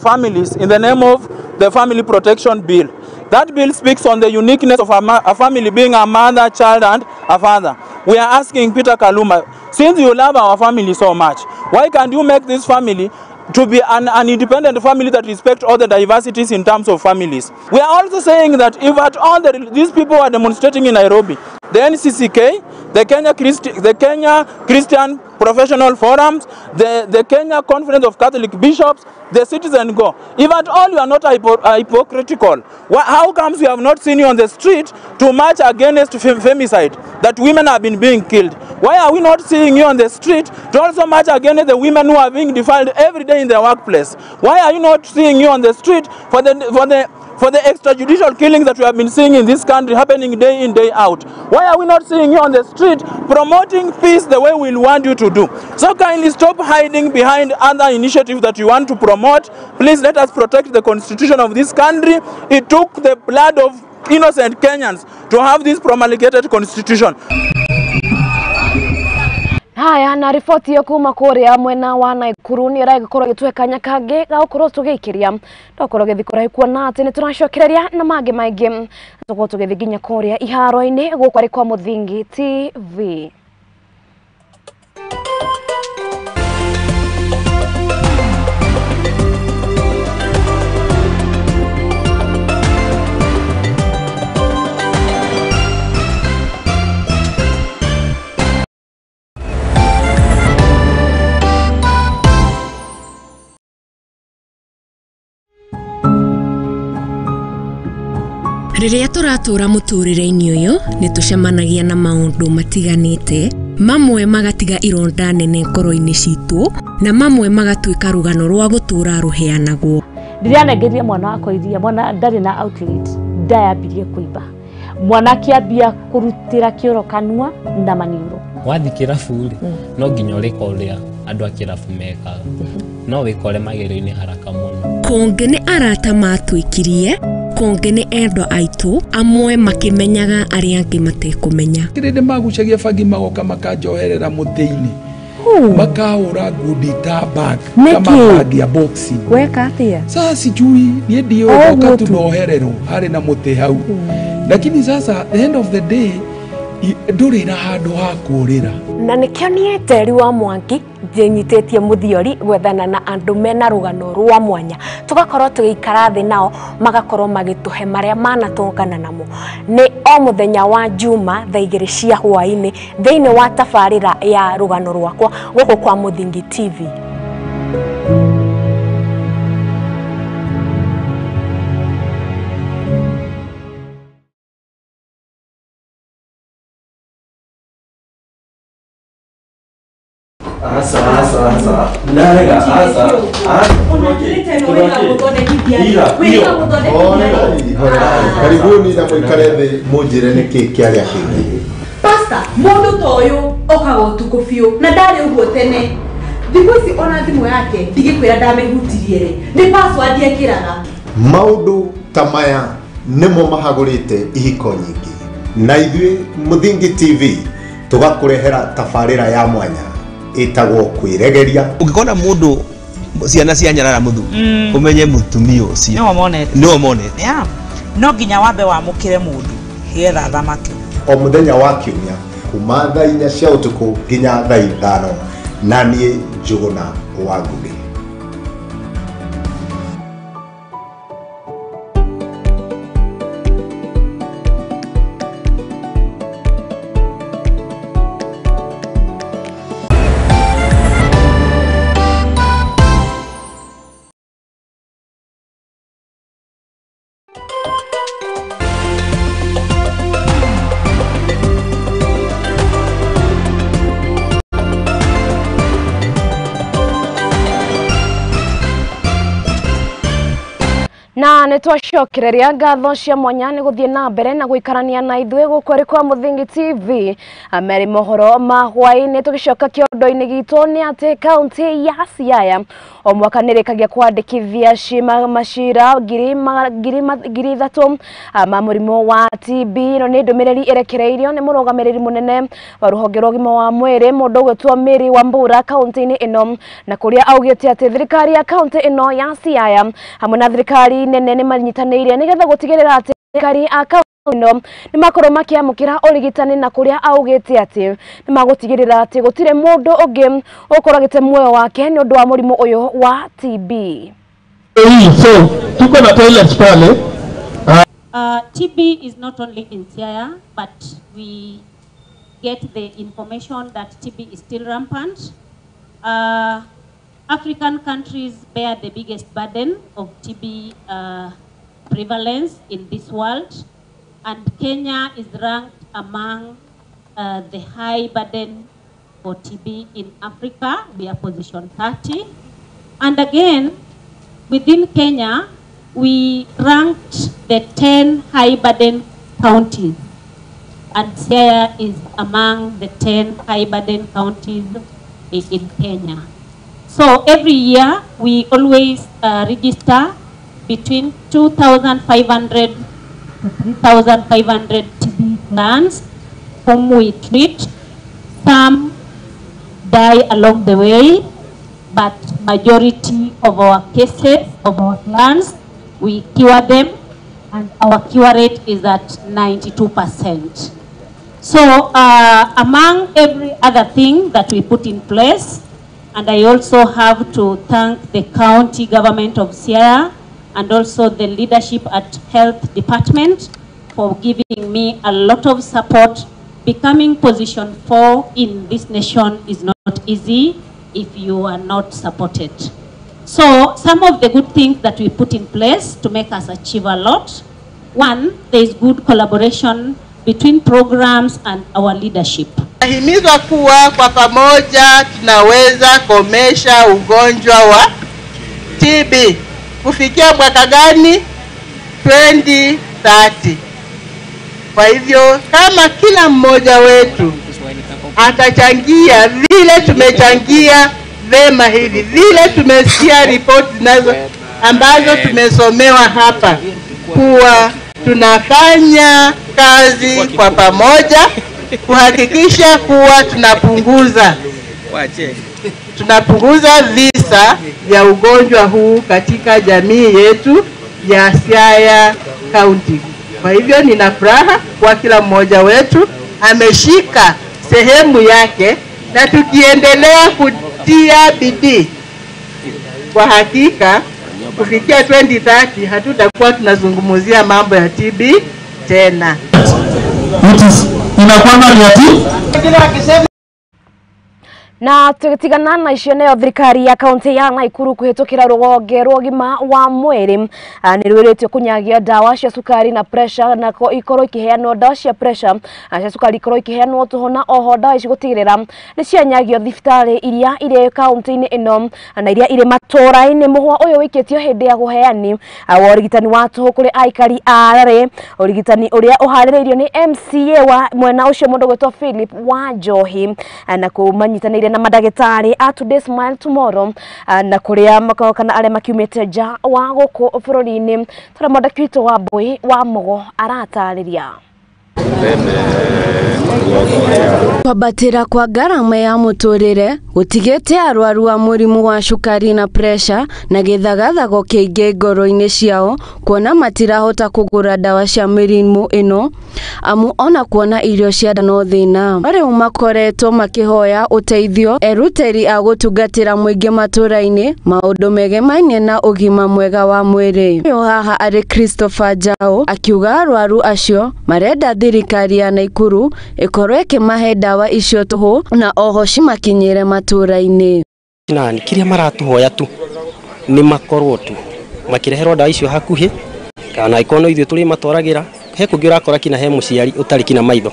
Speaker 23: families in the name of the Family Protection Bill. That bill speaks on the uniqueness of a family being a mother, child, and a father. We are asking Peter Kaluma, since you love our family so much, why can't you make this family to be an independent family that respects all the diversities in terms of families? We are also saying that if at all these people are demonstrating in Nairobi, the NCCK, the Kenya Christian Professional Forums, the Kenya Conference of Catholic Bishops, the Citizen Go, if at all you are not hypocritical, how comes we have not seen you on the street to march against femicide, that women have been being killed? Why are we not seeing you on the street to also march against the women who are being defiled every day in their workplace? Why are you not seeing you on the street for the extrajudicial killings that we have been seeing in this country happening day in, day out? Why are we not seeing you on the street promoting peace the way we want you to do? So kindly stop hiding behind other initiatives that you want to promote. Please let us protect the constitution of this country. It took the blood of innocent Kenyans to have this promulgated constitution.
Speaker 1: Haya na riboti yo kuma kuria mwena wa Naikuru ni ĩragĩkorwo ĩgĩtũhe kanya kangĩ ga gũkorwo tũgĩikĩria tokorwo gĩthiĩ kũraihu kuona atĩ nĩ tũracokereria na mangĩ maingĩ tũkorwo tũgĩthiĩ nginya kũrĩa iharo-inĩ gũkũ arĩ kwa Mũthingi TV.
Speaker 3: Rĩrĩa tũratũra mũtũrĩre-inĩ ũyũ nĩ tũcemanagia na maũndũ matiganĩte, mamwe magatiga ironda nene ngoro-inĩ citũ na mamwe magatuĩka rũgano rwa gũtũra rũheanagwo.
Speaker 8: Ndĩranengeria mwana wakwa iria, mwana ndarĩ na outlet, ndayambirie kũimba, mwana akĩambia kũrutĩra kĩoro kanua na maniũrũ.
Speaker 9: Wathiĩ kĩrabu rĩ, no nginya ũrĩka ũrĩa andũ a kĩrabu mekaga, no wĩkore magerio-inĩ haraka mũno.
Speaker 3: Kũngĩ nĩ arata matwĩkirie, kũngĩ nĩ endwa aitũ, amwe makĩmenyaga arĩa angĩ matekũmenya.
Speaker 24: Kĩrĩndĩ magucagia bangi magoka makanjoherera mũtĩ-inĩ, makahũra ngundi ta bag kama bag ya boxing.
Speaker 25: Weka atĩa?
Speaker 24: Sasa sijui niĩ ndiũĩ, ndoka tu nohererwo harĩ na mũtĩ hau, lakini sasa the end of the day ndũrĩ na handũ ha kũũrĩra.
Speaker 3: Na nĩkĩo niĩ Njeri wa Mwangi ndĩnyitĩtie mũthiori gwethana na andũ mena rũgano rwa mwanya, tũgakorwo tũgĩikara thĩ nao magakorwo magĩtũhe marĩa manatũngana namo. Nĩ o mũthenya wa Juma thaa 2 cia hwaĩ-inĩ thĩinĩ wa tabarĩra ya rũgano rwakwa gũkũ kwa Mũthingi TV.
Speaker 26: Asa ndarega asa.
Speaker 14: Karibuni na mũikare thĩ mũnjĩre nĩkĩ kĩarĩa kĩngĩ.
Speaker 27: Pastor, mũndũ ta ũyũ okaga ũtukũ biũ na ndarĩ ũguo tene. Thikũ ici ona thimũ yake ndigĩkwĩra ndamĩhutirie rĩ, nĩ password ekĩraga.
Speaker 14: Maũndũ ta maya nĩmo mahagũrĩte ihiko nyingĩ, na ithuĩ Mũthingi TV tũgakũrehera tabarĩra ya mwanya ĩtagwo kwĩregeria.
Speaker 26: Ũngĩkona mũndũ ciana cia nyarara mũthuri, ũmenye mũtumia ũcio nĩwe monete.
Speaker 28: No nginya wambe wamũkĩre mũndũ nĩgetha athamake.
Speaker 14: O mũthenya wa kiumia kuma thaa 4 cia ũtukũ nginya thaa 5, na niĩ Njũgũna wa Ngũgĩ.
Speaker 1: Na nĩ twacokereria ngatho cia mwanya nĩ gũthiĩ na mbere na gũikarania na ithuĩ gũkũ arĩ kwa Mũthingi TV. Merĩ mohoro ma hwaĩ-inĩ tũgĩcoka kĩondo kĩondo-inĩ gitũ nĩ atĩ kaunti ya Siaya o mwaka nĩrĩkagia kwandĩkithia cima macira 3,000 ma mũrimũ wa TB. Ĩno nĩ ndũmĩrĩri ĩrekereirio nĩ mũrũgamĩrĩri mũnene wa rũhonge rwa ũgima wa mwĩrĩ mũndũ ũgwĩtwo Mary Wambura kaunti-inĩ ĩno, na kũrĩa augĩte atĩ thirikari ya kaunti ĩno ya Siaya hamwe na thirikari nene nĩ manyitanĩire nĩgetha gũtigĩrĩra atĩ thirikari a kaunti ĩno nĩ makorwo makĩamũkĩra ũrigitani, na kũrĩa augĩte atĩ nĩ magũtigĩrĩra atĩ gũtirĩ mũndũ ũngĩ ũkorwo agĩte muoyo wake nĩ ũndũ wa mũrimũ ũyũ wa TB.
Speaker 4: So tuko na toilets pale.
Speaker 6: TB is not only in Siaya, but we get the information that TB is still rampant. African countries bear the biggest burden of TB prevalence in this world, and Kenya is ranked among the high burden for TB in Africa. We are position 30. And again, within Kenya, we ranked the 10 high burden counties, and Siaya is among the 10 high burden counties in Kenya. So every year, we always register between 2,500 to 3,500 TB clients whom we treat. Some die along the way, but majority of our cases, of our clients, we cure them, and our cure rate is at 92%. So among every other thing that we put in place, and I also have to thank the county government of Siaya and also the leadership at health department for giving me a lot of support. Becoming position 4 in this nation is not easy if you are not supported. So some of the good things that we put in place to make us achieve a lot. One, there is good collaboration between programs and our leadership.
Speaker 11: Nahimizwa kuwa kwa pamoja tunaweza komesha ugonjwa wa TB. Kufikia mwaka gani? 2030. Kwa hivyo kama kila mmoja wetu atachangia vile tumechangia vema hivi, vile tumesikia ripoti zinazo ambazo tumesomewa hapa, kuwa tunafanya kazi kwa pamoja kuhakikisha kuwa tunapunguza visa vya ugonjwa huu katika jamii yetu ya Siaya County. Kwa hivyo nina furaha kwa kila mmoja wetu ameshika sehemu yake, na tukiendelea kutia bidii, kwa hakika kufikia 2030 hatutakuwa tunazungumzia mambo ya TB tena.
Speaker 1: Na tugitigana na icio nayo thirikari ya kaunti ya Nakuru kuhitukira rugonge rwa ũgima wa mwĩrĩ nĩ rwĩrĩtio kũnyagia ndawa cia cukari na pressure, na ikorwo ikiheanwo ndawa cia pressure cia cukari ikorwo ikiheanwo tũhũ, na oho ndawa ici gũtigĩrĩra nĩ cianyagio thibitarĩ iria irĩ kaunti-inĩ ĩno na iria irĩ matũra-inĩ. Mũhwa ũyũ wĩkĩtio hĩndĩ ya ũheani wa ũrigitani wa tũhũ kũrĩ aikari a Rarĩ, ũrigitani ũrĩa ũharĩrĩirio nĩ MCA wa mwena ũcio mũndũ ũgwĩtwo Philip wa Njohi, na kũmanyitanĩire na madagĩtarĩ a Today Smile Tomorrow, na kũrĩa makorwo kana arĩa makiumĩte nja wa gũkũ bũrũri-inĩ. Tũrĩa mwandĩki witũ wa Mbui wa Mũgo aratarĩria.
Speaker 12: Kwambatĩra kwa ngarama ya mũtũrĩre gũtigĩte arwaru a mũrimũ wa cukari na pressure na gĩthagathago kĩingĩ ngoro-inĩ ciao, kuona matirahota kũgũra ndawa cia mĩrimũ ĩno, amu ona kuona irio cia nda no thĩna. Rĩu makoretwo makĩhoya ũteithio erutĩri a gũtungatĩra mũingĩ matũra-inĩ maũndũ megemainie na ũgima mwega wa mwĩrĩ. Ũyũ haha arĩ Christopher Njau akiuga arwaru acio marenda thirikari ya Nakuru ĩkorwo ĩkĩmahe ndawa icio tũhũ na oho cimakinyĩre matũra-inĩ.
Speaker 13: Nani kiria maratuhoya tu ni makorwo tu makireherwo ndawa icio hakuhi, kana ikono ithuĩ tũrĩ matwaragĩra he kũngĩ ũrakora kina he mũciari ũtarĩ kina maitho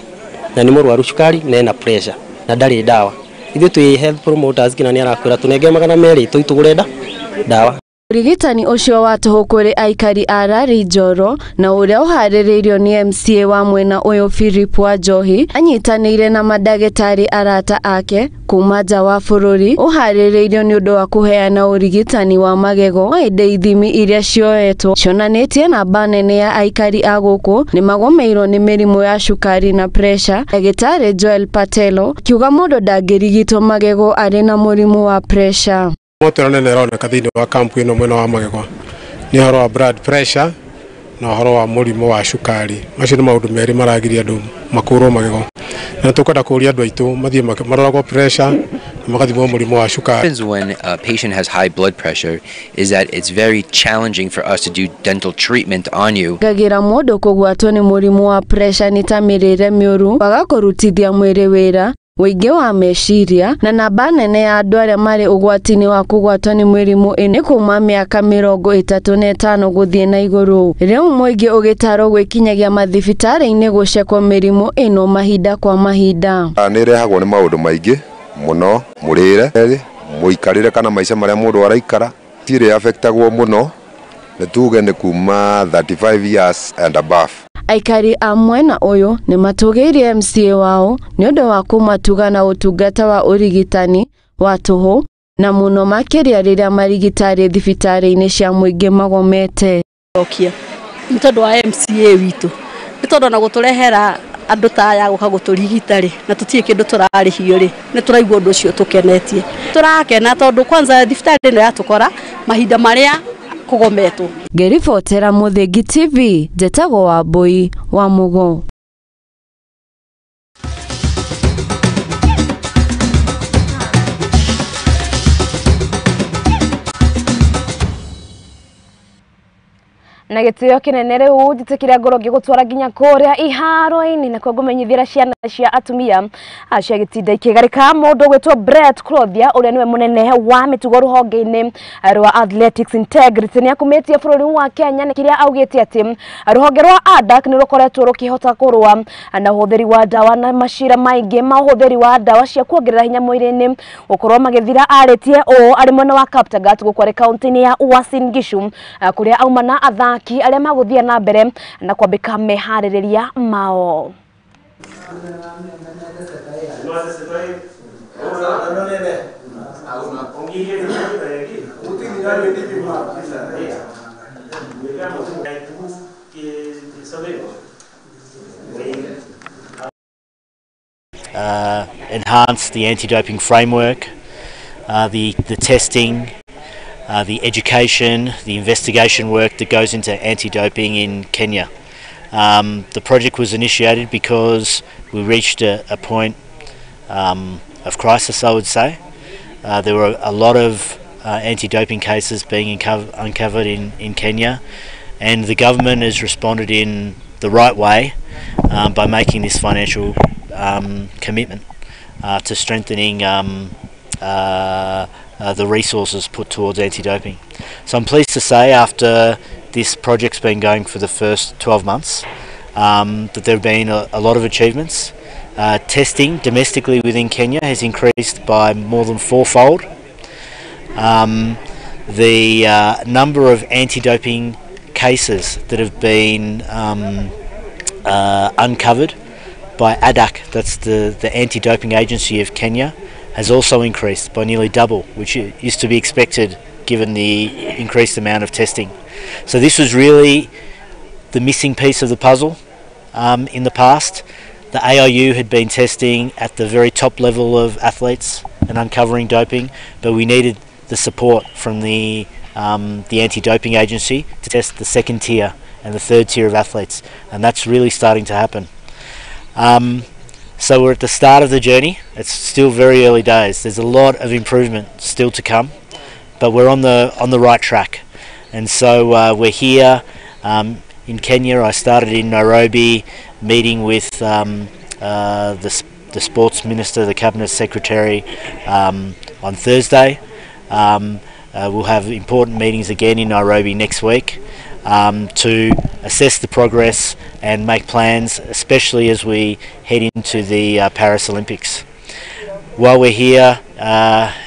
Speaker 13: na nĩ mũrwaru cukari na ena pressure na ndarĩ ndawa. Ithuĩ twĩ health promoters kina nĩ arakwĩra tũnenge 200 tũi tũgũre ndawa.
Speaker 12: Ũrigitani ũcio wa tũhũ kũrĩ aikari a Rari Njoro na ũrĩa ũharĩrĩirio nĩ MCA wa mwena ũyũ Philip Wanjohi anyitanĩire na mandagĩtarĩ arata ake kuma nja wa bũrũri, ũharĩrĩirio nĩ ũndũ wa kũheana ũrigitani wa magego. Ĩndĩ ithimi iria cioetwo cionanĩtie namba nene ya aikari a gũkũ nĩmagomeirwo nĩ mĩrimũ ya cukari na presha. Ndagĩtarĩ Joel Patelo akiuga mũndũ ndangĩrigitwo magego arĩ na mũrimũ wa presha.
Speaker 5: Moto ĩrĩa nene ĩroneka thĩinĩ wa kampu ĩno mwena wa magego nĩ ũhoro wa blood pressure na ũhoro wa mũrimũ wa cukari. Macio nĩ maũndũ merĩ maragiria andũ makũrwo magego. Na tũkwenda kũria andũ aitũ mathiĩ maroragwo pressure na magathimwo mũrimũ wa cukari.
Speaker 15: Happens when a patient has high blood pressure is that it's very challenging for us to do dental treatment on you.
Speaker 12: Ngagira mũndũ kũgwatwo nĩ mũrimũ wa pressure nĩ ta mĩrĩre mĩũru, kwaga kũrutithia mwĩrĩ wĩra, ũingĩ wa meciria na namba nene ya andũ arĩa marĩ ũgwati-inĩ wa kũgwatwo nĩ mĩrimũ ĩno nĩ kuma mĩaka 35 gũthiĩ na igũrũ. Rĩu mũingĩ ũgĩtarwo gwĩkinyagia mathibitarĩ-inĩ gũcekwo mĩrimũ ĩno mahinda kwa mahinda.
Speaker 16: Nĩ ĩrehagwo nĩ maũndũ maingĩ mũno, mũrĩre, mũikarĩre kana maica marĩa mũndũ araikara. Tirĩ affectagwo mũno, nĩ tuge nĩ kuma 35 years and above.
Speaker 12: Aikari a mwena ũyũ nĩ matũgĩirie MCA wao nĩ ũndũ wa kũmatuga na ũtungata wa ũrigitani wa tũhũ na mũno makĩria rĩrĩa marigitari thibitarĩ-inĩ cia mũingĩ magomete.
Speaker 17: Nĩ tondũ wa MCA witũ, nĩ tondũ ona gũtũrehera andũ ta aya gũka gũtũrigita rĩ, na tũtirĩ kĩndũ tũrarĩhio rĩ, nĩ tũraigua ũndũ ũcio tũkenetie. Tũrakena tondũ kwanza thibitarĩ ĩno yatũkora mahinda marĩa kũgometwo.
Speaker 12: Ngĩribotera Mũthingi TV, njetagwo Wambui wa Mũgo.
Speaker 1: Na gĩtĩo kĩnene rĩu njĩtĩkĩre ngorwo ngĩgũtwara nginya kũrĩa iharo-inĩ na kuo ngũmenyithĩra ciana cia atumia cia gĩtinda ikĩgarĩka mũndũ ũgwĩtwo Brett Clothier ũrĩa nĩwe mũnene wa mĩtugo rũhonge-inĩ rwa Athletics Integrity nĩ akumĩtie bũrũri wa Kenya nĩ kĩrĩa augĩte atĩ rũhonge rwa ADAK nĩ rũkoretwo rũkĩhota kũrũa na ũhũthĩri wa ndawa na macira maingĩ ma ũhũthĩri wa ndawa cia kuongerera hinya mwĩrĩ-inĩ gũkorwo magĩthira. Arĩtie ũũ arĩ mwena wa Kaptagat gũkũ arĩ kaunti-inĩ ya Uasin Gishu kũrĩa auma na athaki arĩa magũthiĩ na mbere na kwambĩka meharĩrĩria mao.
Speaker 18: Enhance the anti-doping framework, the testing, the education, the investigation work that goes into anti-doping in Kenya. The project was initiated because we reached a point of crisis, I would say. There were a lot of anti-doping cases being uncovered in Kenya, and the government has responded in the right way by making this financial commitment to strengthening the resources put towards anti-doping. So I'm pleased to say, after this project's been going for the first 12 months, that there have been a lot of achievements. Testing domestically within Kenya has increased by more than fourfold. The number of anti-doping cases that have been uncovered by ADAK, that's the anti-doping agency of Kenya, has also increased by nearly double, which is to be expected given the increased amount of testing. So this was really the missing piece of the puzzle in the past. The AIU had been testing at the very top level of athletes and uncovering doping, but we needed the support from the anti-doping agency to test the second tier and the third tier of athletes, and that's really starting to happen. So we're at the start of the journey. It's still very early days. There's a lot of improvement still to come, but we're on the right track. And so we're here in Kenya. I started in Nairobi, meeting with the sports minister, the cabinet secretary, on Thursday. We'll have important meetings again in Nairobi next week to assess the progress and make plans, especially as we head into the Paris Olympics. While we're here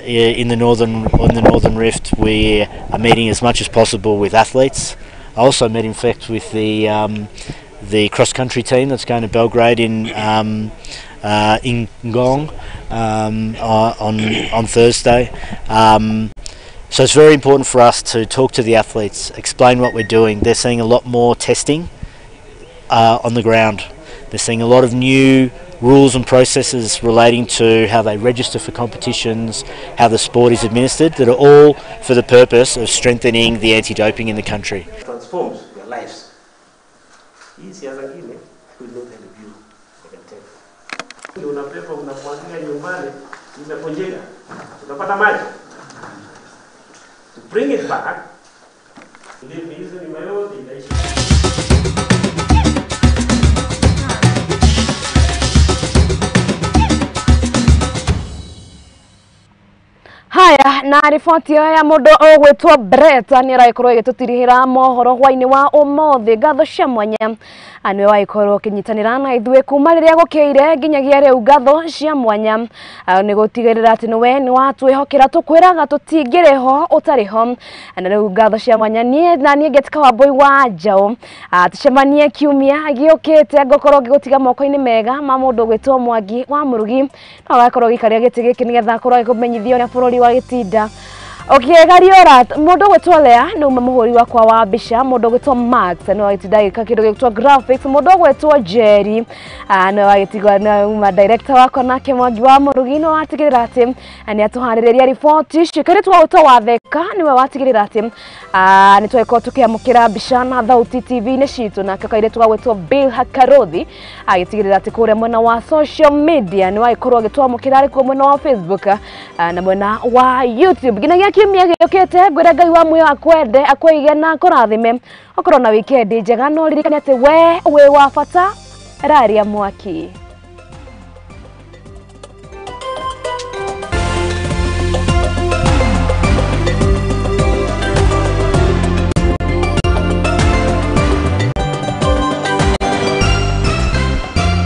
Speaker 18: in the Northern Rift, we are meeting as much as possible with athletes. I also met, in fact, with the cross country team that's going to Belgrade in Ngong on Thursday. So it's very important for us to talk to the athletes, explain what we're doing. They're seeing a lot more testing on the ground. They're seeing a lot of new rules and processes relating to how they register for competitions, how the sport is administered, that are all for the purpose of strengthening the anti-doping in the country.
Speaker 2: Transforms their lives. Hii siasa ingine will not help you, I can tell you. Unapepa unamwagia nyumbani, imevunjika, utapata maji. To bring it back, hizo nyumba yote inaishi.
Speaker 1: Haya na riboti ĩyo ya mũndũ ũgwĩtwo Brett nĩ aragĩkorwo ĩgĩtũtirihĩra mohoro hwainĩ wa ũmũthĩ. Ngatho cia mwanya nĩwe wagĩkorwo ũkĩnyitanĩra na ithuĩ kuma rĩrĩa gũkĩire nginyagia rĩu. Ngatho cia mwanya nĩ gũtigĩrĩra atĩ nĩwe nĩ watwĩhokera, tũkwĩraga tũtingĩrĩ ho ũtarĩ ho. Na rĩu ngatho cia mwanya niĩ na niĩ Ngetika Wambui wa Njaũ, tũcemanie kiumia gĩũkĩte, ngũkorwo ngĩgũtiga moko-inĩ mega ma mũndũ ũgwĩtwo Mwangi wa Mũrugi, no agakorwo agĩikaria gĩtĩ gĩkĩ nĩgetha akorwo agĩkũmenyithia ũrĩa bũrũri wa gĩtinda ũkĩgariũra. Mũndũ ũgwĩtwo Lea nĩ uma mũhũri wakwa wa mbica, mũndũ ũgwĩtwo Max nĩ wagĩtinda agĩka kĩndũ gĩgwĩtwo graphics, mũndũ ũgwĩtwo Jerry nĩ wagĩtigwo nĩ uma director wakwa, nake Mwangi wa Mũrugi nĩ watigĩrĩra atĩ nĩ atũharĩrĩria riboti ici. Kairĩtu wa gwĩtwo Watheka nĩwe watigĩrĩra atĩ nĩ twagĩkorwo tũkĩamũkĩra mbica na thauti TV-inĩ citũ, nake kairĩtu ga gwĩtwo Bill Hakarothi agĩtigĩrĩra atĩ kũrĩa mwena wa social media nĩ wagĩkorwo agĩtwamũkĩra arĩ kuo mwena wa Facebook na mwena wa YouTube. Nginyagia kiumia gĩũkĩte, ngwĩra Ngai wa muoyo akwende, akũige na akũrathime, ũkorwo na wikendi njega, no ririkane atĩ we wĩ wa bata, raria mwaki.